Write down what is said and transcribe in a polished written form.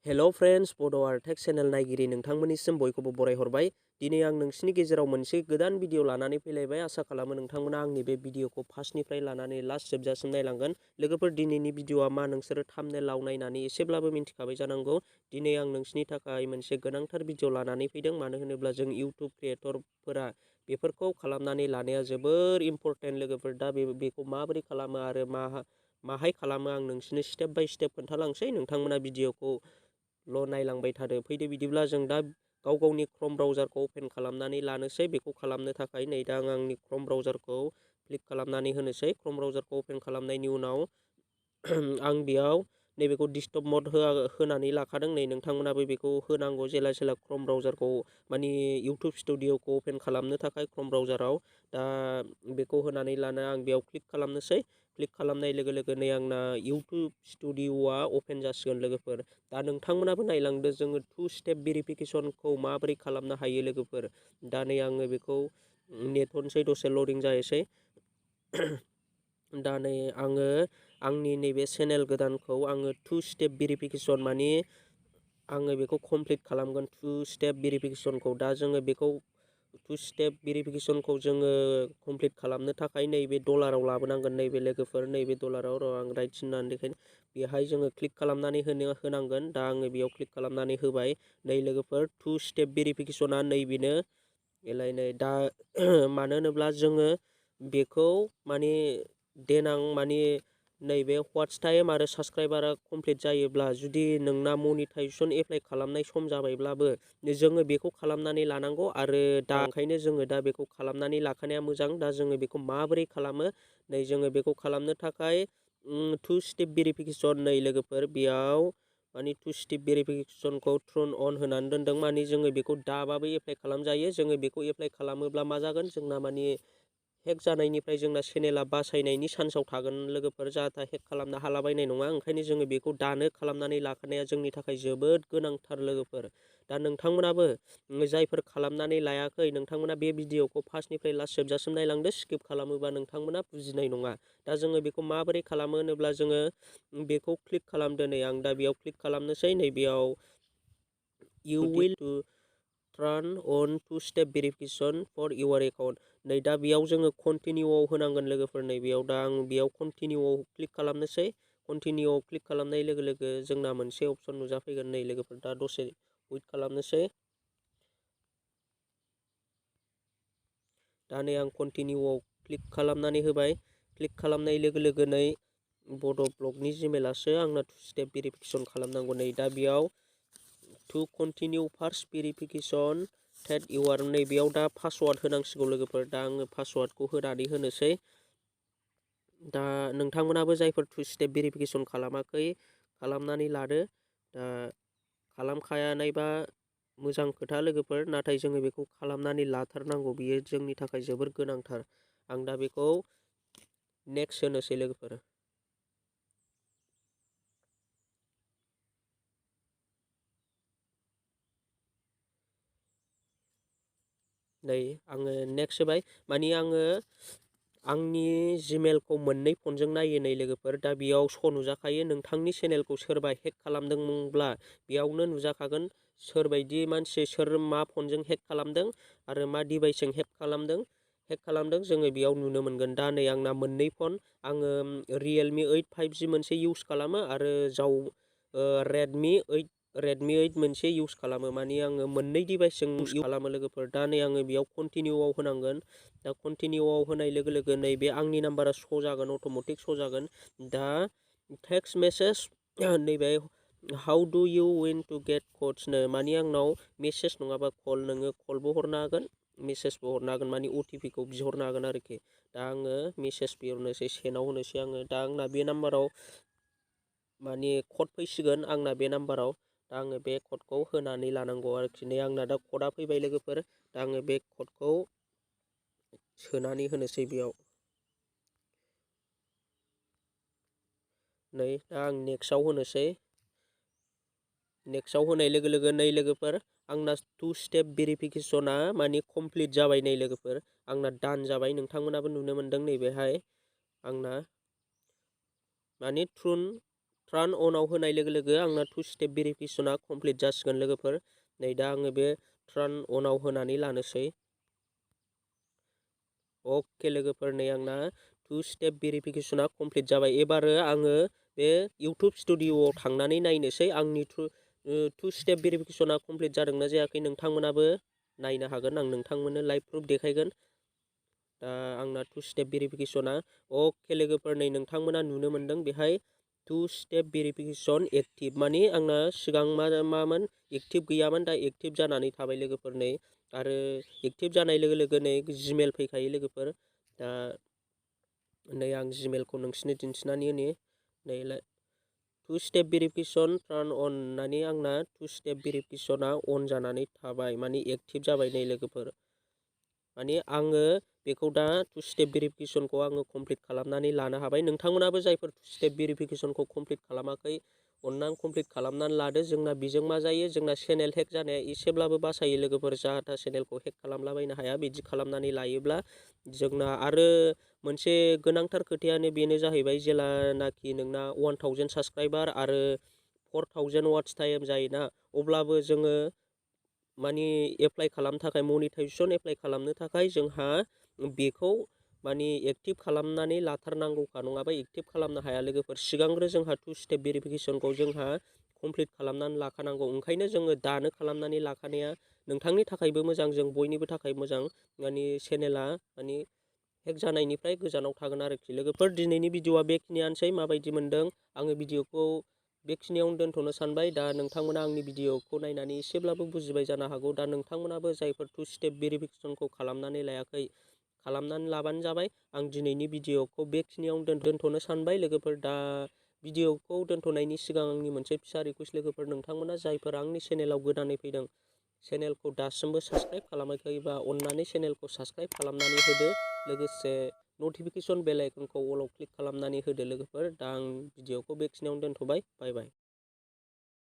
Hello friends, बड' tech channel नायगिरि नोंथांमोननिसिम बयखौबो बरायहरबाय। दिनै आं नोंसिनि गेजेराव मोनसे गोदान भिडिअ लानानै फैलायबाय। आसा खालामो नोंथांमोना आंनि बे भिडिअखौ फार्स्टनिफ्राय लानानै लास्ट जोबजासिम नायलांगोन। लोगोफोर, दिनैनि भिडिअआ मा नोंसोरो थाम्बनेइलाव नायनानै एसेब्लाबो मिन्थिखाबाय जानांगौ। दिनै आं नोंसिनि थाखाय मोनसे गोनांथार भिडिअ लानानै फैदों। मानो होनोब्ला जों इउटुब क्रिएटरफोरा बेफोरखौ खालामनानै लानाया जोबोर इम्परटेन्ट। लोगोफोर, दा बेखौ माबोरै खालामो आरो माहाय खालामो आं नोंसिनो स्टेप बाय स्टेप खोन्थालांसै। नोंथांमोना भिडिअखौ नायलांबाय थादो। फैदो बिदिब्ला जों दा गावनि क्रोम ब्राउजारखौ ओपन खालामनानै लानोसै। बेखौ खालामनो थाखाय नै दा आंनि क्रोम ब्राउजारखौ क्लिक खालामनानै होनोसै। क्रोम ब्राउजारखौ ओपन खालामनायनि उनाव आं बेयाव नैबेखौ डिस्टर्ब मड होनानै लाखादों। नै नोंथांमोनाबो बेखौ होनांगौ जेला क्रोम ब्राउजारखौ माने इउटुब स्टुडिअखौ ओपन खालामनो थाखाय क्रोम ब्राउजाराव दा बेखौ होनानै लाना आं बेयाव क्लिक खालामनोसै। क्लिक खालामनाय लोगो लोगोनो आंना इउटुब स्टुडिअआ ओपन जासिगोन। लोगोफोर, दा नोंथांमोनाबो नायलांदो जोङो 2 स्टेप भेरिफिकेसनखौ माबोरै खालामनो हायो। लोगोफोर, दा नै आङो बेखौ नेथ'नोसै, दसे लडिं जायोसै। दा नै आङो आंनि नैबे चेनेल गोदानखौ आङो 2 स्टेप भेरिफिकेसन माने आङो बेखौ कमप्लिट खालामगोन। 2 स्टेप भेरिफिकेसनखौ दा जोङो बेखौ 2 स्टेप भेरिफिकेसनखौ जोङो कमप्लिट खालामनो थाखाय नैबे डलाराव लाबोनांगोन। नैबे लोगोफोर, नैबे डलाराव आं राइट थिननानै देखायनो बेहाय जोङो क्लिक खालामनानै होनांगोन। दा आङो बेयाव क्लिक खालामनानै होबाय। नै लोगोफोर, 2 स्टेप भेरिफिकेसना नैबेनो एलायनै दा मानो होनोब्ला जोङो बेखौ माने देनां माने नैबे वाट्च टाइम आरो साबस्क्राइबारा कमप्लिट जायोब्ला जुदि नोंना मनिटाइजेसन एप्लाइ खालामनाय सम जाबायब्लाबो जोङो बेखौ खालामनानै लानांगौ। आरो दा ओंखायनो जोङो दा बेखौ खालामनानै लाखानाया मोजां। दा जोङो बेखौ माबोरै खालामो? नै जोङो बेखौ खालामनो थाखाय 2 स्टेप भेरिफिकेसन नै लोगोफोर, बेयाव माने 2 स्टेप भेरिफिकेसनखौ टर्न अन होनानै दोनदों। माने जोङो बेखौ दाबाबो एप्लाइ खालामजायो। जोङो बेखौ एप्लाइ खालामोब्ला मा जागोन, जोंना माने हेक जानायनिफ्राय जोंना चेनेला बासायनायनि चान्सआव थागोन। लोगोफोर, जाहाथे हेक खालामनो हालाबायनाय नङा। ओंखायनो जोङो बेखौ दानो खालामनानै लाखानाया जोंनि थाखाय जोबोद गोनांथार। लोगोफोर, दा नोंथांमोनाबो जायफोर खालामनानै लायाखै, नोंथांमोना बे भिडिअखौ फार्स्टनिफ्राय लास्ट जोबजासिम नायलांदो। स्किप खालामोबा नोंथांमोना बुजिनाय नङा। दा जोङो बेखौ माबोरै खालामो होनोब्ला जोङो बेखौ क्लिक खालामदो। नै आं दा बेयाव क्लिक खालामनोसै। नै बेयाव you will to turn on 2 step verification for your account. नै दा बेयाव जोङो कन्टिनिउआव होनांगोन। लोगोफोर, नै बेयाव दा आं बेयाव कन्टिनिउआव क्लिक खालामनोसै। कन्टिनिउआव क्लिक खालामनाय लोगो लोगो जोंना मोनसे अपसन नुजाफैगोन। नै लोगोफोर, दा दसे वेट खालामनोसै। दा नै आं कन्टिनिउआव क्लिक खालामनानै होबाय। क्लिक खालामनाय लोगो लोगो नै बड' ब्लगनि जिमेलासो आंना 2 स्टेप भेरिफिकेसन खालामनांगौ। नै दा बेयाव टु कन्टिनिउ फार्स्ट भेरिफिकेसन टेट इउआर नै बेयाव दा पासवार्ड होनांसिगौ। लोगोफोर, दा आङो पासवार्डखौ होनानै होनोसै। दा नोंथांमोनाबो जायफोर 2 स्टेप भेरिफिकेसन खालामाखै, खालामनानै लादो। दा खालामखायानायबा मोजां खोथा लोगोफोर, नाथाय जोङो बेखौ खालामनानै लाथारनांगौ। बियो जोंनि थाखाय जोबोर गोनांथार। आं दा बेखौ नेक्स्ट होनोसै। लोगोफोर, नै आङो नेक्स्ट होबाय। माने आङो आंनि जिमेलखौ मोननै फनजों नायो। नै लोगोफोर, दा बेयाव नुजाखायो। नोंथांनि चेनेलखौ सोरबा हेक खालामदोंब्ला बेयावनो नुजाखागोन सोरबायदि मानसि, सोर मा फनजों हेक खालामदों आरो मा डिभाइसजों हेक खालामदों जोङो बेयाव नुनो मोनगोन। दा नै आंना मोननै फन, आङो रियेलमि 8 5G मोनसे इउस खालामो आरो रेडमि 8 मोनसे इउस खालामो। माने आङो मोननै डिभाइसजों इउस खालामो। लोगोफोर, दा नै आङो बेयाव कन्टिनिउआव होनांगोन। दा कन्टिनिउआव होनाय लोगो लोगो नैबे आंनि नाम्बारा जागोन, अट'मेटिक जागोन। दा टेक्स्ट मेसेज नैबे हाउ डु इउ विन टु गेट कड्सनो माने आंनाव मेसेज नङाबा कल, नोङो कलबो हरनो हागोन, मेसेजबो हरनो हागोन, माने अटिपिखौ बिहरनो हागोन आरोखि। दा आङो मेसेज बिहरनोसै, सेन्डआव होनोसै आङो। दा आंना बे नाम्बाराव माने कड फैसिगोन आंना बे नाम्बाराव। दा आङो बे कडखौ होनानै लानांगौ आरोखि। नै आंना दा कडआ फैबाय। लोगोफोर, दा आङो बे कडखौ सोनानै होनोसै बेयाव। नै दा आं नेक्स्टआव होनोसै। नेक्स्टआव होनाय लोगो लोगो नै लोगोफोर, आंना 2 स्टेप भेरिफिकेसना माने कमप्लिट जाबाय। नै लोगोफोर, आंना डान जाबाय। नोंथांमोनाबो नुनो मोनदों नैबेहाय आंना माने टार्न अनाव होनाय लोगो लोगो आंना 2 स्टेप भेरिफिकेसना कमप्लिट जासिगोन लोगोफोर। नै दा आङो बे टार्न अनाव होनानै लानोसै। अके लोगोफोर, नै आंना 2 स्टेप भेरिफिकेसना कमप्लिट जाबाय। एबारो आङो बे इउटुब स्टुडिय'आव थांनानै नायनोसै आंनि 2 स्टेप भेरिफिकेसना कमप्लिट जादोंना जायाखै। नोंथांमोनाबो नायनो हागोन, आं नोंथांमोननो लाइभ प्रुफ देखायगोन। दा आंना 2 स्टेप भेरिफिकेसना अके लोगोफोर, नै नोंथांमोना नुनो मोनदों बेहाय 2 स्टेप भेरिफिकेसन एक्टिभ, माने आंना सिगां मामोन एक्टिभ गैयामोन, दा एक्टिभ जानानै थाबाय लोगोफोर। नै आरो एक्टिभ जानाय लोगो लोगो नै जिमेल फैखायो लोगोफोर। दा नै आं जिमेलखौ नोंसिनो दिन्थिनानै होनि। नै 2 स्टेप भेरिफिकेसन टार्न अन होननानै आंना 2 स्टेप भेरिफिकेसना अन जानानै थाबाय, माने एक्टिभ जाबाय नै लोगोफोर। माने आङो बेखौ दा 2 स्टेप भेरिफिकेसनखौ आङो कमप्लिट खालामनानै लानो हाबाय। नोंथांमोनाबो जायफोर 2 स्टेप भेरिफिकेसनखौ कमप्लिट खालामाखै अननानै कमप्लिट खालामनानै लादो। जोंना बेजों मा जायो, जोंना चेनेल हेक जानाया एसेब्लाबो बासायो लोगोफोर। जाहाथा चेनेलखौ हेक खालामलाबायनो हाया बिदि खालामनानै लायोब्ला जोंना। आरो मोनसे गोनांथार खोथायानो बेनो जाहैबाय, जेलानाखि नोंना 1000 साबस्क्राइबार आरो 4000 वाट्स टाइम जायोना, अब्लाबो जोङो माने एप्लाइ खालामनो थाखाय मनिटाइजेसन एप्लाइ खालामनो थाखाय जोंहा बेखौ माने एक्टिभ खालामनानै लाथारनांगौखा, नङाबा एक्टिभ खालामनो हाया लोगोफोर। सिगांग्रो जोंहा 2 स्टेप भेरिफिकेसनखौ जोंहा कमप्लिट खालामनानै लाखानांगौ। ओंखायनो जोङो दानो खालामनानै लाखानाया नोंथांनि थाखायबो मोजां, जों बयनिबो थाखाय मोजां। माने चेनेला माने हेक जानायनिफ्राय गोजानाव थागोन आरोखि लोगोफोर। दिनैनि भिडिअआ बेखिनियानोसै। माबायदि मोनदों? आङो भिडिअखौ बेखिनियावनो दोनथ'नो सानबाय। दा नोंथांमोना आंनि भिडिअखौ नायनानै एसेब्लाबो बुजिबाय जानो हागौ। दा नोंथांमोनाबो जायफोर 2 स्टेप भेरिफिकेसनखौ खालामनानै लायाखै, खालामनानै लाबानो जाबाय। आं दिनैनि भिडिअखौ बेखिनियावनो दोनथ'नो सानबाय लोगोफोर। दा भिडिअखौ दोनथ'नायनि सिगां आंनि मोनसे फिसा रिकुवेस्ट लोगोफोर, नोंथांमोना जायफोर आंनि चेनेलाव गोदानै फैदों, चेनेलखौ दासिमबो साबस्क्राइब खालामाखैबा अननानै चेनेलखौ साबस्क्राइब खालामनानै होदो। लोगोसे नटिफिकेसन बेल आइकनखौ अलाव क्लिक खालामनानै होदो लोगोफोर। दा आं भिडिअखौ बेखिनियावनो दोनथ'बाय। बाय बाय।